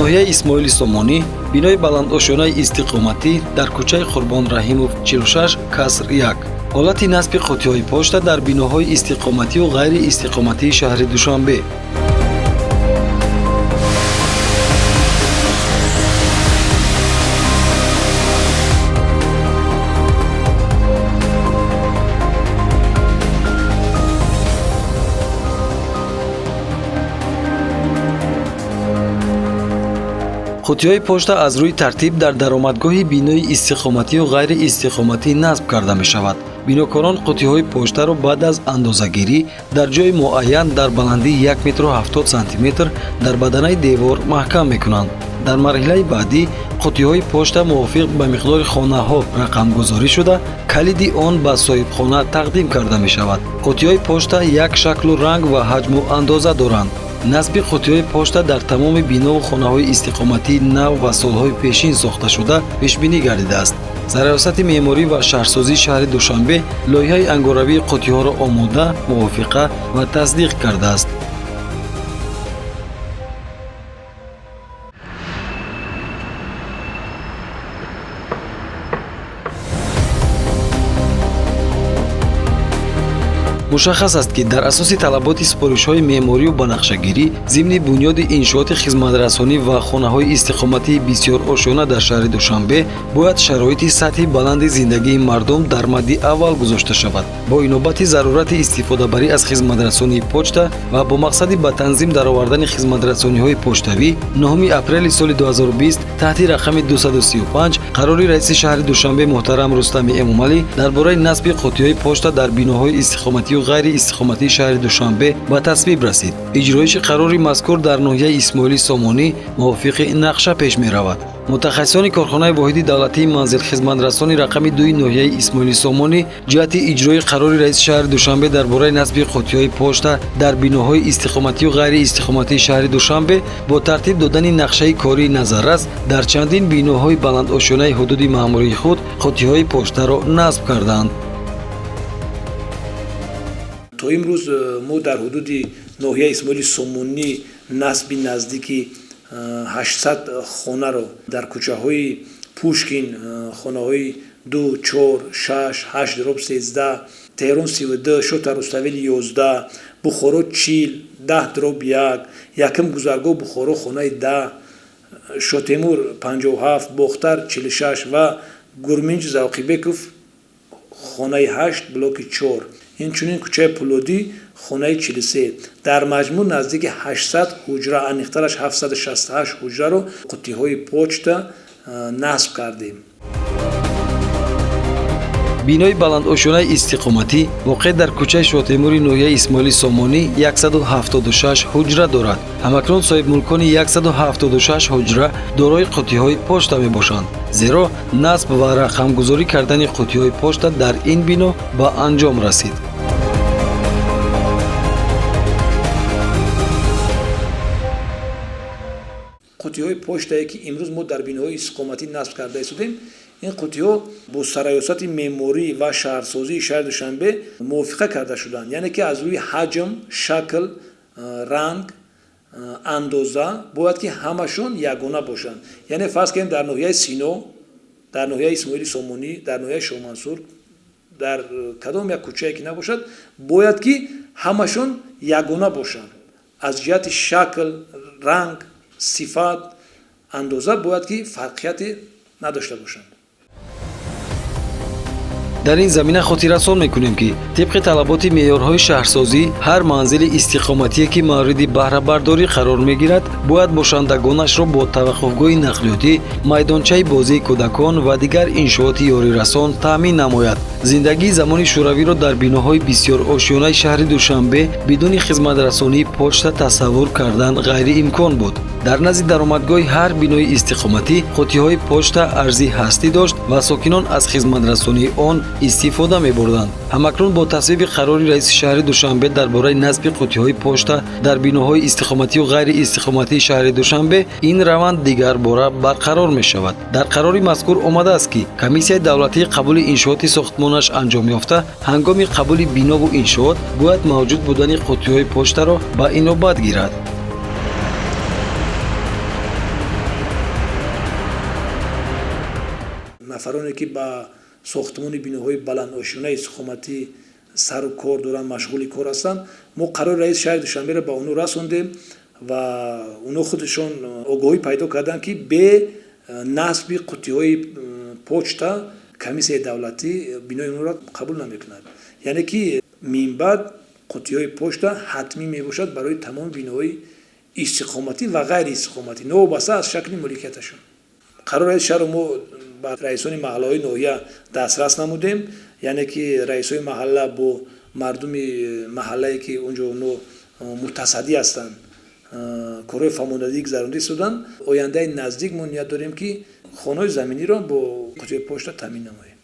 Ноҳияи Исмоили Сомонӣ, бинои баландошёнаи истиқоматӣ дар кӯчаи Қурбон Раҳимов 46 каср 1. Ҳолати насби қуттиҳои пошта дар биноҳои истиқоматию ғайриистиқоматии шаҳри Душанбе. Қуттиҳои пошта аз рӯи тартиб дар даромадгоҳи бинои истиқоматию ғайриистиқоматӣ насб карда мешавад. Бинокорон қуттиҳои поштаро баъд аз андозагирӣ дар ҷои муайян дар баландии 1 метру 70 сантиметр дар баданаи девор маҳкам мекунанд. Дар марҳилаи баъдӣ қуттиҳои пошта мувофиқ ба миқдори хонаҳо рақамгузорӣ шуда, калиди он ба соҳибхона тақдим карда мешавад. Қуттиҳои пошта як шаклу ранг ва ҳаҷму андоза доранд. Насби қуттиҳои пошта дар тамоми бинову хонаҳои истиқоматии нав ва солҳои пешин сохташуда пешбинӣ гардидааст. Сарраёсати меъморӣ ва шаҳрсозии шаҳри Душанбе лоиҳаи ангоравии қуттиҳоро омода, мувофиқа ва тасдиқ кардааст. Мушаххас аст, ки дар асоси талаботи супоришҳои меъморию банақшагирӣ зимни бунёди иншооти хизматрасонӣ ва хонаҳои истиқоматии бисёрошёна дар шаҳри Душанбе бояд шароити сатҳи баланди зиндагии мардум дар мадди аввал гузошта шавад. Бо инобати зарурати истифодабарӣ аз хизматрасонии почта ва бо мақсади ба танзим даровардани хизматрасониҳои почтавӣ, 9 апрели соли 2020 таҳти рақами 235 қарори раиси шаҳри Душанбе муҳтарам Рустами Эмомалӣ дар бораи насби қуттиҳои пошта дар биноҳои истиқоматию ғайриистиқоматии шаҳри Душанбе ба тасвиб расид. Иҷроиши қарори мазкур дар ноҳияи Исмоили Сомонӣ мувофиқи нақша пеш меравад. Мутахассисони корхонаи воҳиди давлатии манзилхизматрасони рақами 2 ноҳияи Исмоили Сомонӣ ҷиҳати иҷрои қарори раиси шаҳри Душанбе дар бораи насби қуттиҳои пошта дар биноҳои истиқоматию ғайриистиқоматии шаҳри Душанбе бо тартиб додани нақшаи кории назаррас дар чандин биноҳои баландошёнаи ҳудуди маъмурии худ қуттиҳои поштаро насб карданд. То имрӯз мо дар ҳудуди ноҳияи Исмоили Сомонӣ насби наздики 800 хонаро дар кӯчаҳои Пушкин, хонаҳои 2, 4, 6, 8 дроб 13, Теҳрон 32, Шота Руставели 11, Бухоро 40, 10 дроб 1, якум гузаргоҳ Бухоро хонаи 10, Шотемур 57, Бохтар 46 ва Гурминҷ Завқибеков хонаи 8, блоки 4. Инчунин кӯчаи Пулодӣ хонаи 43. Дар маҷмӯъ наздики 800 ҳуҷра, аниқтараш 768 ҳуҷраро қуттиҳои почта насб кардем. Бинои баландошёнаи истиқоматӣ воқеъ дар кӯчаи Шотемури ноҳияи Исмоили Сомонӣ 176 ҳуҷра дорад. Ҳамакнун соҳибмулкони 176 ҳуҷра дорои қуттиҳои пошта мебошанд, зеро насб ва рақамгузорӣ кардани қуттиҳои пошта дар ин бино ба анҷом расид. Қуттиҳои поштае, ки имрӯз мо дар биноҳои истиқоматӣ насб карда истодем, ин қуттиҳо бо сарраёсати меъморӣ ва шаҳрсозии шаҳри Душанбе мувофиқа карда шуданд. Яъне ки аз рӯи ҳаҷм, шакл, ранг, андоза бояд ки ҳамашон ягона бошанд. Яъне фарз кунем, дар ноҳияи Сино, дар ноҳияи Исмоили Сомонӣ, дар ноҳияи Шоҳмансур, дар кадом як кӯчае ки набошад, бояд ки ҳамашон ягона бошанд. Аз ҷиҳати шакл, ранг, сифат, андоза бояд ки фарқияте надошта бошанд. Дар ин замина хотиррасон мекунем, ки тибқи талаботи меъёрҳои шаҳрсозӣ ҳар манзили истиқоматие, ки мавриди баҳрабардорӣ қарор мегирад, бояд бошандагонашро бо таваққуфгоҳи нақлиётӣ, майдончаи бозии кӯдакон ва дигар иншооти ёрирасон таъмин намояд. Зиндагии замони шӯравиро дар биноҳои бисёрошёнаи шаҳри Душанбе бидуни хизматрасонии почта тасаввур кардан ғайриимкон буд. Дар назди даромадгоҳи ҳар бинои истиқоматӣ қуттиҳои почта арзи ҳастӣ дошт ва сокинон аз хизматрасонии он истифода мебурданд. Ҳамакнун бо тасвиби қарори раиси шаҳри Душанбе дар бораи насби қуттиҳои пошта дар биноҳои истиқоматию ғайриистиқоматии шаҳри Душанбе ин раванд дигарбора барқарор мешавад. Дар қарори мазкур омадааст, ки комиссияи давлатии қабули иншооти сохтмонаш анҷом ёфта ҳангоми қабули бинову иншоот бояд мавҷуд будани қуттиҳои поштаро ба инобат гирад. Нафароне ки ба сохтмони биноҳои баландошёнаи истиқоматӣ сару кор доранд, машғули кор ҳастанд, мо қарори раиси шаҳри Душанберо ба онҳо расондем ва онҳо худашон огоҳӣ пайдо карданд, ки бе насби қуттиҳои почта комиссияи давлатӣ бинои онҳоро қабул намекунад. Яъне ки минбаъд қуттиҳои почта ҳатмӣ мебошад барои тамоми биноҳои истиқоматӣ ва ғайриистиқоматӣ, новобаста аз шакли моликияташон. Қарори раиси шаҳрро мо ба раисони маҳаллаҳои ноҳия дастрас намудем, яъне ки раисои маҳалла бо мардуми маҳаллае ки онҷо онҳо мутасаддӣ ҳастанд, корҳои фаҳмондадӣ гузаронда истоданд. Ояндаи наздик мо ният дорем, ки хонаҳои заминиро бо қуттиҳои почта таъмин намоем.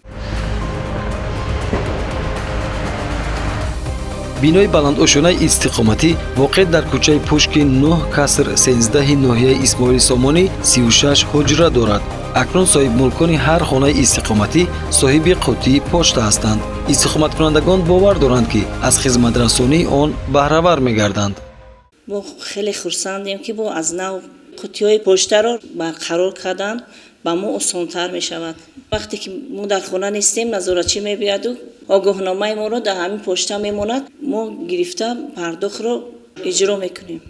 Бинои баландошёнаи истиқоматӣ воқеъ дар кӯчаи Пушкин 9 каср 13 ноҳияи Исмоили Сомонӣ 36 ҳуҷра дорад. Акнун соҳибмулкони ҳар хонаи истиқоматӣ соҳиби қуттии почта ҳастанд. Истиқоматкунандагон бовар доранд, ки аз хизматрасонии он баҳравар мегарданд. Мо хеле хурсандем, ки бо аз нав қуттиҳои почтаро барқарор кардан ба мо осонтар мешавад. Вақте ки мо дар хона нестем, назоратчӣ мебиёяду огоҳномаи моро дар ҳамин почта мемонад, мо гирифта пардохтро иҷро мекунем.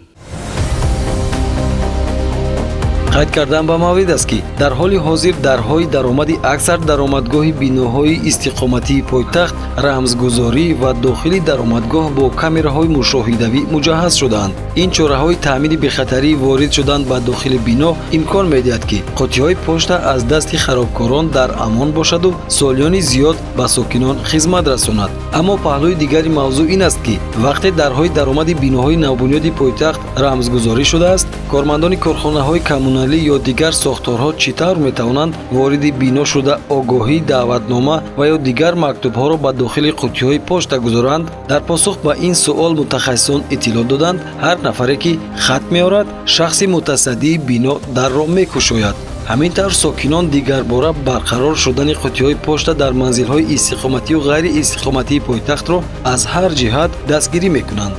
Қайд кардан ба маврид аст, ки дар ҳоли ҳозир дарҳои даромади аксар даромадгоҳи биноҳои истиқоматии пойтахт рамзгузорӣ ва дохили даромадгоҳ бо камераҳои мушоҳидавӣ муҷаҳҳаз шудаанд. Ин чораҳои таъмини бехатарии ворид шудан ба дохили бино имкон медиҳад, ки қуттиҳои почта аз дасти харобкорон дар амон бошаду солиёни зиёд ба сокинон хизмат расонад. Аммо паҳлӯи дигари мавзӯъ ин аст, ки вақте дарҳои даромади биноҳои навбунёди пойтахт рамзгузорӣ шудааст, кормандони корхонаҳои коммуналӣ ё дигар сохторҳо чӣ тавр метавонанд вориди бино шуда, огоҳӣ, даъватнома ва ё дигар мактубҳоро ба дохили қуттиҳои почта гузоранд? Дар посух ба ин суол мутахассисон иттилоъ доданд, ҳар нафаре ки хат меорад, шахси мутасаддии бино дарро мекушояд. Ҳамин тавр сокинон дигарбора барқарор шудани қуттиҳои почта дар манзилҳои истиқоматию ғайриистиқоматии пойтахтро аз ҳар ҷиҳат дастгирӣ мекунанд.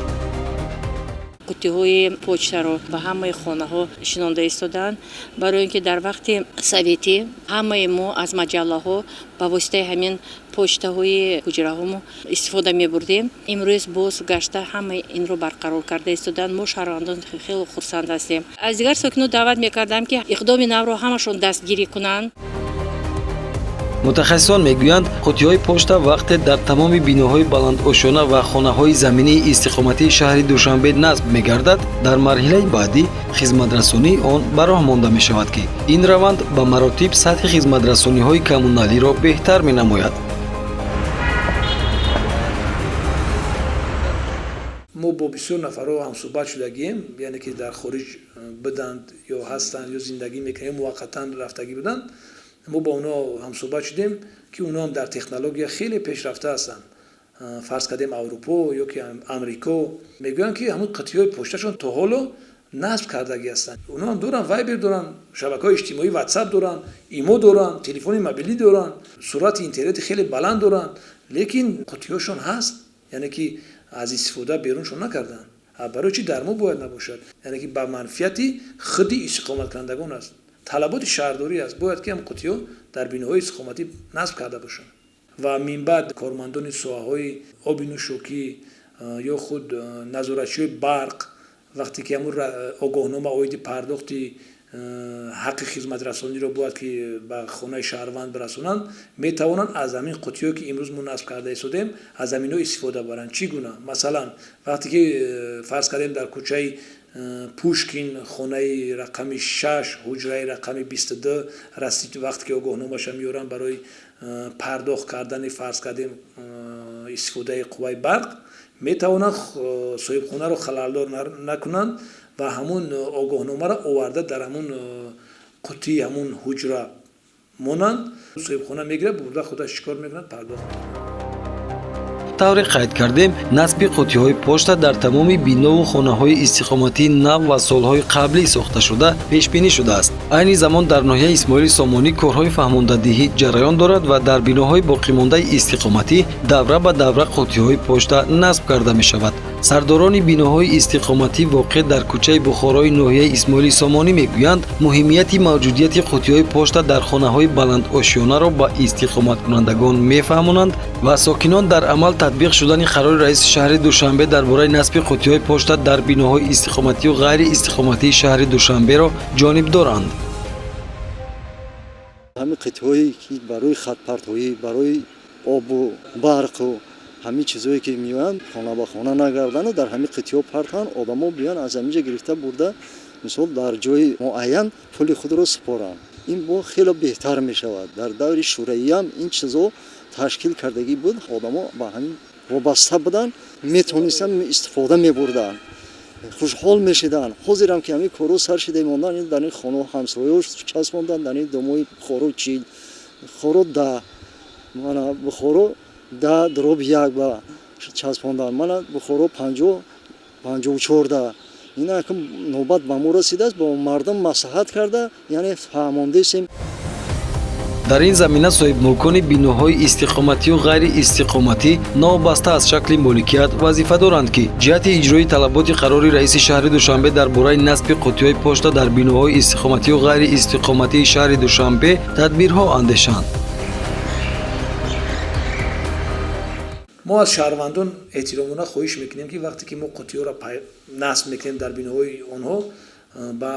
Қуттиҳои почтаро ба ҳамаи хонаҳо шинонда истодаанд, барои ин ки дар вақти советӣ ҳамаи мо аз маҷаллаҳо ба воситаи ҳамин почтаҳои ҳуҷраҳомо истифода мебурдем. Имрӯз боз гашта ҳамаи инро барқарор карда истодаанд. Мо шаҳрвандон хеле хурсанд ҳастем. Аз дигар сокинон даъват мекардам, ки иқдоми навро ҳамашон дастгирӣ кунанд. Мутахассисон мегӯянд, қуттиҳои почта вақте дар тамоми биноҳои баландошёна ва хонаҳои заминии истиқоматии шаҳри Душанбе насб мегардад, дар марҳилаи баъдӣ хизматрасонии он ба роҳ монда мешавад, ки ин раванд ба маротиб сатҳи хизматрасониҳои коммуналиро беҳтар менамояд. Мо бо бисёр нафарҳо ҳамсӯҳбат шудагием, яъне ки дар хориҷ буданд ё ҳастанд ё зиндагӣ мекунанд ё муваққатан рафтагӣ буданд. Мо бо онҳо ҳамсӯҳбат шудем, ки онҳо ҳам дар технология хеле пешрафта ҳастанд. Фарз кардем, Аврупо ё ки Амрико, мегӯянд, ки ҳамун қуттиҳои почташон то ҳоло насб кардагӣ ҳастанд. Онҳо ҳам доранд, Вайбер доранд, шабакаҳои иҷтимоӣ, Ватсап доранд, Имо доранд, телефони мобилӣ доранд, суръати интернети хеле баланд доранд, лекин қуттиҳошон ҳаст, яъне ки аз истифода беруншон накарданд. Барои чӣ дар мо бояд набошад? Яъне ки ба манфиати худи истиқоматкунандагон аст, талаботи шаҳрдорӣ аст, бояд ки ҳам қуттиҳо дар биноҳои истиқоматӣ насб карда бошанд. Ва минбаъд кормандони соҳаҳои оби нӯшокӣ ё худ назоратчиҳои барқ, вақте ки ҳамун огоҳнома оиди пардохти ҳаққи хизматрасониро бояд ки ба хонаи шаҳрванд бирасонанд, метавонанд аз ҳамин қуттиҳое, ки имрӯз мо насб карда истодем, аз ҳаминҳо истифода баранд. Чӣ гуна? Масалан, вақте ки фарз кардем, дар кӯчаи Пушкин, хонаи рақами 6, ҳуҷраи рақами 22 расид, вақте ки огоҳномаша меоранд барои пардохт кардани, фарз кардем, истифодаи қувваи барқ, метавонанд соҳибхонаро халалдор накунанд ва ҳамун огоҳномаро оварда дар ҳамун қуттии ҳамун ҳуҷра монанд. Соҳибхона мегирад, бурда худаш чӣ кор мекунад? Пардохт мекунад. Тавре қайд кардем, насби қуттиҳои почта дар тамоми бинову хонаҳои истиқоматии нав ва солҳои қаблӣ сохташуда пешбинӣ шудааст. Айни замон дар ноҳияи Исмоили Сомонӣ корҳои фаҳмондадиҳӣ ҷараён дорад ва дар биноҳои боқимондаи истиқоматӣ давра ба давра қуттиҳои почта насб карда мешавад. Сардорони биноҳои истиқоматӣ воқеъ дар кӯчаи Бухорои ноҳияи Исмоили Сомонӣ мегӯянд, муҳимияти мавҷудияти қуттиҳои пошта дар хонаҳои баландошёнаро ба истиқоматкунандагон мефаҳмонанд ва сокинон дар амал татбиқ шудани қарори раиси шаҳри Душанбе дар бораи насби қуттиҳои пошта дар биноҳои истиқоматию ғайриистиқоматии шаҳри Душанберо ҷонибдоранд. Ҳамин қитъҳое ки барои хатпартоӣ, барои обу барқу ҳамин чизҳое ки меоянд, хона ба хона нагардану дар ҳамин қитъҳо партанд, одамо биёянд аз ҳамин ҷо гирифта бурда, мисол дар ҷои муайян пули худро супоранд. Ин бо хеле беҳтар мешавад. Дар даври шӯравиам ин чизҳо ташкил кардагӣ буд, одамо ба ҳамин вобаста буданд, метавонистанд истифода мебурданд, хушҳол мешиданд. Ҳозирам ки ҳамин корҳо сар шида мондан, дар ин хонаҳо ҳамсояҳо часпонданд, дар ин домои Бухоро 40, Бухоро 10, мана Бухоро 10/1 ба часпонданд, мана Бухоро 50, 54. Ин акм навбат ба мо расидааст, бо мардум маслиҳат карда, яъне фаҳмондесем. Дар ин замина соҳибмулкони биноҳои истиқоматию ғайриистиқоматӣ новобаста аз шакли моликият вазифа доранд, ки ҷиҳати иҷрои талаботи қарори раиси шаҳри Душанбе дар бораи насби қуттиҳои пошта дар биноҳои истиқоматию ғайриистиқоматии шаҳри Душанбе тадбирҳо андешанд. Мо аз шаҳрвандон эҳтиромона хоҳиш мекунем, ки вақте ки мо қуттиҳоро насб мекунем дар биноҳои онҳо, ба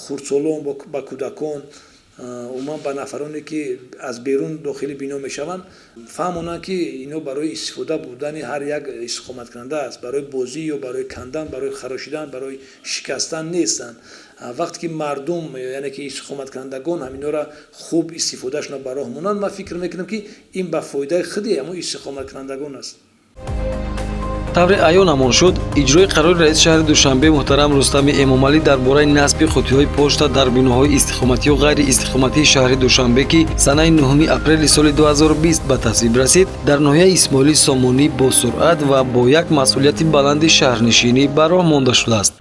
хурдсолон, ба кӯдакон, умуман ба нафароне ки аз берун дохили бино мешаванд, фаҳмонанд, ки ино барои истифода бурдани ҳар як истиқоматкунанда аст, барои бозӣ ё барои кандан, барои харошидан, барои шикастан нестанд. Вақте ки мардум, яъне ки истиқоматкунандагон ҳаминҳоро хуб истифодаашонро ба роҳ монанд, ман фикр мекунам, ки ин ба фоидаи худи ҳамон истиқоматкунандагон аст. Тавре аён амон шуд, иҷрои қарори раиси шаҳри Душанбе муҳтарам Рустами Эмомалӣ дар бораи насби қуттиҳои пошта дар биноҳои истиқоматию ғайриистиқоматии шаҳри Душанбе, ки санаи 9 апрели соли 2020 ба тасвиб расид, дар ноҳияи Исмоили Сомонӣ бо суръат ва бо як масъулияти баланди шаҳрнишинӣ ба роҳ монда шудааст.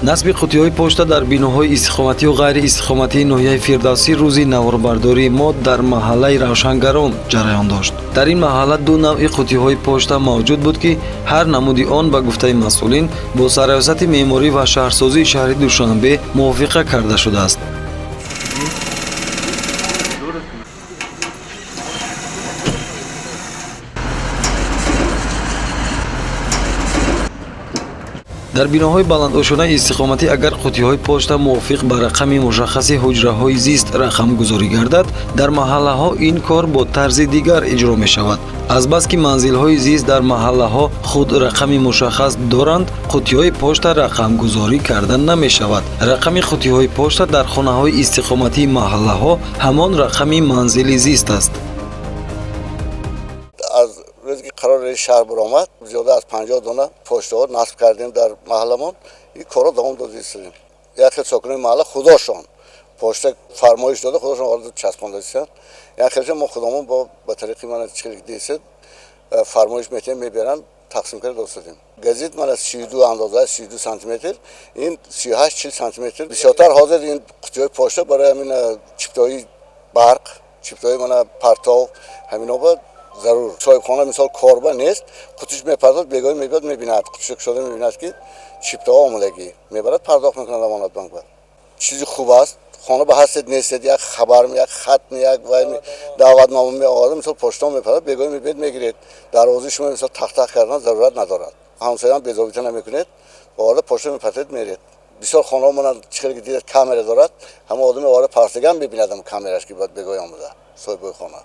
Насби қуттиҳои пошта дар биноҳои истиқоматию ғайриистиқоматии ноҳияи Фирдавсӣ рӯзи наворбардории мо дар маҳаллаи Равшангарон ҷараён дошт. Дар ин маҳалла ду навъи қуттиҳои пошта мавҷуд буд, ки ҳар намуди он ба гуфтаи масъулин бо сарраёсати меъморӣ ва шаҳрсозии шаҳри Душанбе мувофиқа карда шудааст. Дар биноҳои баландошёнаи истиқоматӣ агар қуттиҳои пошта мувофиқ ба рақами мушаххаси ҳуҷраҳои зист рақамгузорӣ гардад, дар маҳаллаҳо ин кор бо тарзи дигар иҷро мешавад. Азбаски манзилҳои зист дар маҳаллаҳо худ рақами мушаххас доранд, қуттиҳои пошта рақамгузорӣ карда намешавад. Рақами қуттиҳои пошта дар хонаҳои истиқоматии маҳаллаҳо ҳамон рақами манзили зист аст. Аз рӯзе ки қарори раиси шаҳр баромад, зиёда аз 50 дона поштаҳо насб кардем дар маҳалламон. Ин корро давом додистем. Як хел сокинони маҳалла худошон пошта фармоиш дода, худошон оварда часпондастанд. Як хелшон мо худомон ба тариқи мана чӣ дисед фармоиш метиҳем, мебаранд, тақсим карда додастем. Газет мана 32 андоза, 32 сантиметр, ин 38-40 сантиметр. Бисёртар ҳозир ин қуттиҳои пошта барои ҳамин чиптои барқ, чиптои мана партов, ҳамино ба зарур. Соҳибхона мисол корба нест, қуттиш мепардозад, бегоҳӣ мебиёд, мебинад, қуттишо кушода мебинад, ки чиптаҳо омодагӣ, мебарад, пардохт мекунад Амонатбонк ба. Чизи хуб аст, хона ба ҳастед нестед, як хабар, як хат, як вай даъватнома меоварад, мисол поштаҳо мепардозад, бегоҳӣ мебиёд, мегиред. Дарвозаи шумо мисол тахтах кардан зарурат надорад. Ҳамсояам безобита намекунед, оварда пошта мепартед, меред. Бисёр хонаҳо монанд чӣ хеле ки дидед камера дорад, ҳама одаме оварда партагам мебинад ам камераш, ки бояд бегоҳӣ омада соҳибои хона.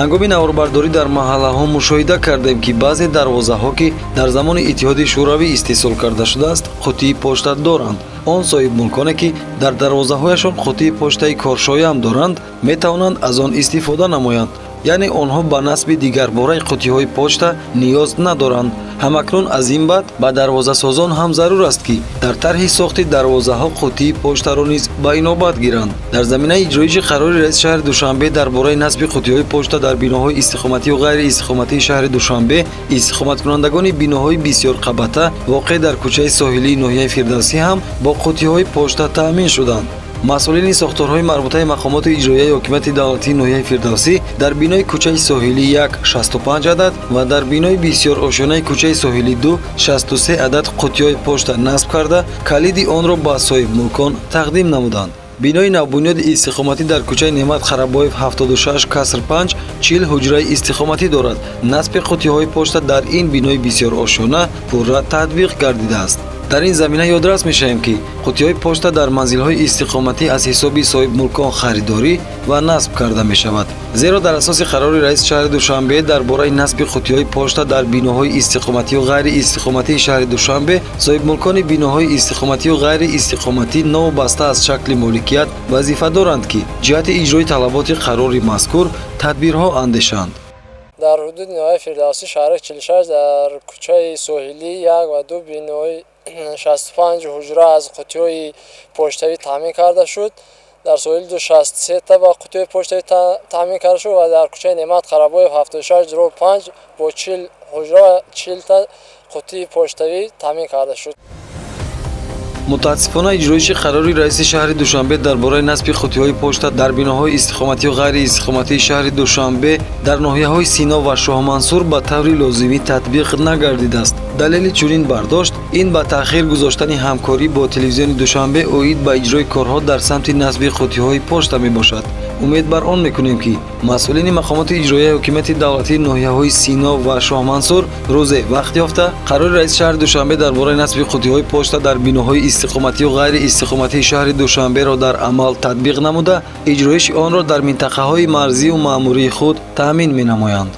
Ҳангоми наворбардорӣ дар маҳаллаҳо мушоҳида кардем, ки баъзе дарвозаҳо, ки дар замони Иттиҳоди Шӯравӣ истеҳсол карда шудааст, қуттии пошта доранд. Он соҳибмулконе, ки дар дарвозаҳояшон қуттии поштаи коршоям доранд, метавонанд аз он истифода намоянд. Яъне онҳо ба насби дигарбораи қуттиҳои почта ниёз надоранд. Ҳамакнун аз ин баъд ба дарвозасозон ҳам зарур аст, ки дар тарҳи сохти дарвозаҳо қуттии поштаро низ ба инобат гиранд. Дар заминаи иҷроиши қарори раиси шаҳри Душанбе дар бораи насби қуттиҳои пошта дар биноҳои истиқоматию ғайриистиқоматии шаҳри Душанбе, истиқоматкунандагони биноҳои бисёрқабата воқеъ дар кӯчаи соҳилии ноҳияи Фирдавсӣ ҳам бо қуттиҳои пошта таъмин шуданд. Масъулини сохторҳои марбутаи мақомоти иҷроияи ҳокимияти давлатии ноҳияи Фирдавсӣ дар бинои кӯчаи Соҳилӣ 1 65 адад ва дар бинои бисёрошёнаи кӯчаи Соҳилӣ 2 63 адад қуттиҳои пошта насб карда, калиди онро ба соҳибмулкон тақдим намуданд. Бинои навбунёди истиқоматӣ дар кӯчаи Неъмат Қарабоев 76 каср 5 40 ҳуҷраи истиқоматӣ дорад. Насби қуттиҳои пошта дар ин бинои бисёрошёна пурра татбиқ гардидааст. Дар ин замина ёдрас мешавем, ки қуттиҳои пошта дар манзилҳои истиқоматӣ аз ҳисоби соҳибмулкон харидорӣ ва насб карда мешавад, зеро дар асоси қарори раиси шаҳри Душанбе дар бораи насби қуттиҳои пошта дар биноҳои истиқоматию ғайриистиқоматии шаҳри Душанбе соҳибмулкони биноҳои истиқоматию ғайриистиқоматӣ новобаста аз шакли моликият вазифа доранд, ки ҷиҳати иҷрои талаботи қарори мазкур тадбирҳо андешанд. Дар ҳудуди ноҳияи Фирдавсӣ, шаҳраки 46, дар кӯчаи Соҳилӣ 1 ва 2 бинои 65 ҳуҷра аз қуттиҳои поштавӣ таъмин карда шуд. Дар Соҳили 2 63 та ба қуттиҳои поштавӣ таъмин карда шуд ва дар кӯчаи Неъмат Қарабоев 76 дроб 5 бо 40 ҳуҷра ва 40 та қуттии поштавӣ таъмин карда шуд. Мутаассифона, иҷроиши қарори раиси шаҳри Душанбе дар бораи насби қуттиҳои пошта дар биноҳои истиқоматию ғайриистиқоматии шаҳри Душанбе дар ноҳияҳои Сино ва Шоҳмансур ба таври лозимӣ татбиқ нагардидааст. Далели чунин бардошт ин ба таъхир гузоштани ҳамкорӣ бо телевизиони Душанбе оид ба иҷрои корҳо дар самти насби қуттиҳои пошта мебошад. Умед бар он мекунем, ки масъулини мақомоти иҷроияи ҳокимияти давлатии ноҳияҳои Сино ва Шоҳмансур рӯзе вақт ёфта, қарори раиси шаҳри Душанбе дар бораи насби қуттиҳои пошта дар биноҳои истиқоматию ғайриистиқоматии шаҳри Душанберо дар амал татбиқ намуда, иҷроиши онро дар минтақаҳои марзию маъмурии худ таъмин менамоянд.